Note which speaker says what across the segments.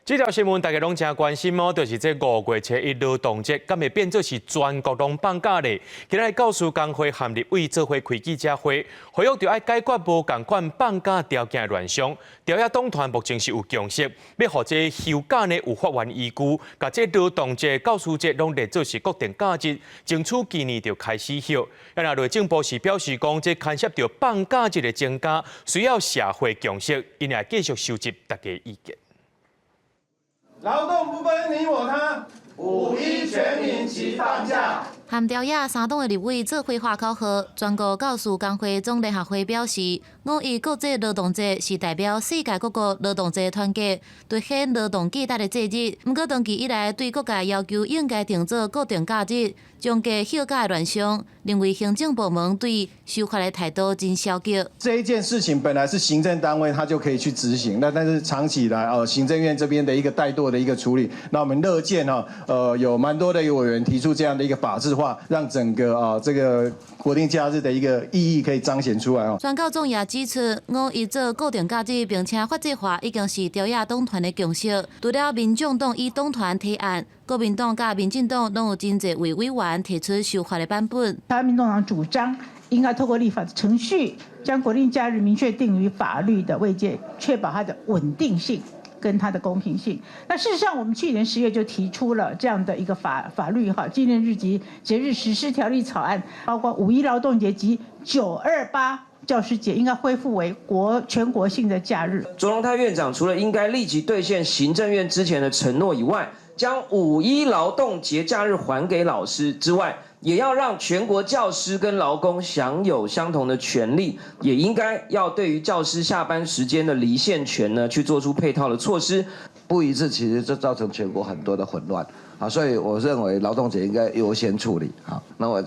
Speaker 1: 這條新聞大家攏誠關心哦，就是這5月初一勞動節，敢會變做是全國攏放假咧？今仔日教師工會和立委做伙開記者會，呼籲著愛解決無仝款放假條件的亂象。朝野黨團目前是有共識，欲予這休假呢有法源依據，共這勞動節、教師節攏列做是國定假日，爭取今年就開始休。啊，若內政部是表示講，這牽涉著放假日的增加，需要社會共識，𪜶會繼續收集大家意見。
Speaker 2: 勞動不分你我他，五一全民齊放假。
Speaker 3: 和朝野三黨的立委做伙喊口號，全國教師工會總聯合會表示，五一國際勞動節是代表世界各國勞動者團結、凸顯勞動價值的節日。毋過長期以來對各界要求應該定做國定假日，增加休假的亂象，認為行政部門對修法的態度真消極。
Speaker 2: 這一件事情本來是行政單位他就可以去執行，那但是長期以來，行政院這邊的一個怠惰的一個處理，那我們樂見哈，有蠻多的委員提出這樣的一個法制化，讓整個啊這個國定假日的一個意義可以彰顯出來哦。
Speaker 3: 全教總也指出，五一做國定假日，並且法制化，已經是朝野黨團的共識。除了民眾黨以黨團提案，國民黨佮民進黨攏有真濟位委員提出修法的版本。
Speaker 4: 台灣民眾黨主張應該透過立法的程序，將國定假日明確定於法律的位階，確保它的穩定性跟它的公平性。那事實上，我們去年10月就提出了這樣的一個法律哈，紀念日及節日實施條例草案，包括五一勞動節及928教師節應該恢復為全國性的假日。
Speaker 5: 卓榮泰院長除了應該立即兌現行政院之前的承諾以外，將五一勞動節假日還給老師之外，也要讓全國教師跟勞工享有相同的權利，也應該要對於教師下班時間的離線權呢，去做出配套的措施。
Speaker 6: 不一致其實就造成全國很多的混亂啊，所以我認為勞動節應該優先處理啊。那我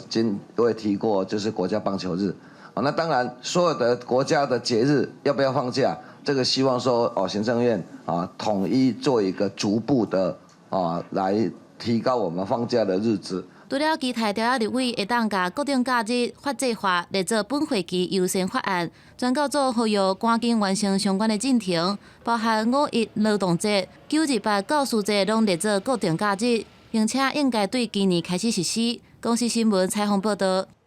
Speaker 6: 也提過，就是國家棒球日啊，那當然所有的國家的節日要不要放假，這個希望說哦，行政院啊統一做一個逐步的啊，來提高我們放假的日子。
Speaker 3: 除了期待朝野立委會當共國定假日法制化列做本會期優先法案，全教總呼籲趕緊完成相關的進程，包含五一勞動節、928教師節攏列做國定假日，並且應該對今年開始實施。公視新聞採訪報導。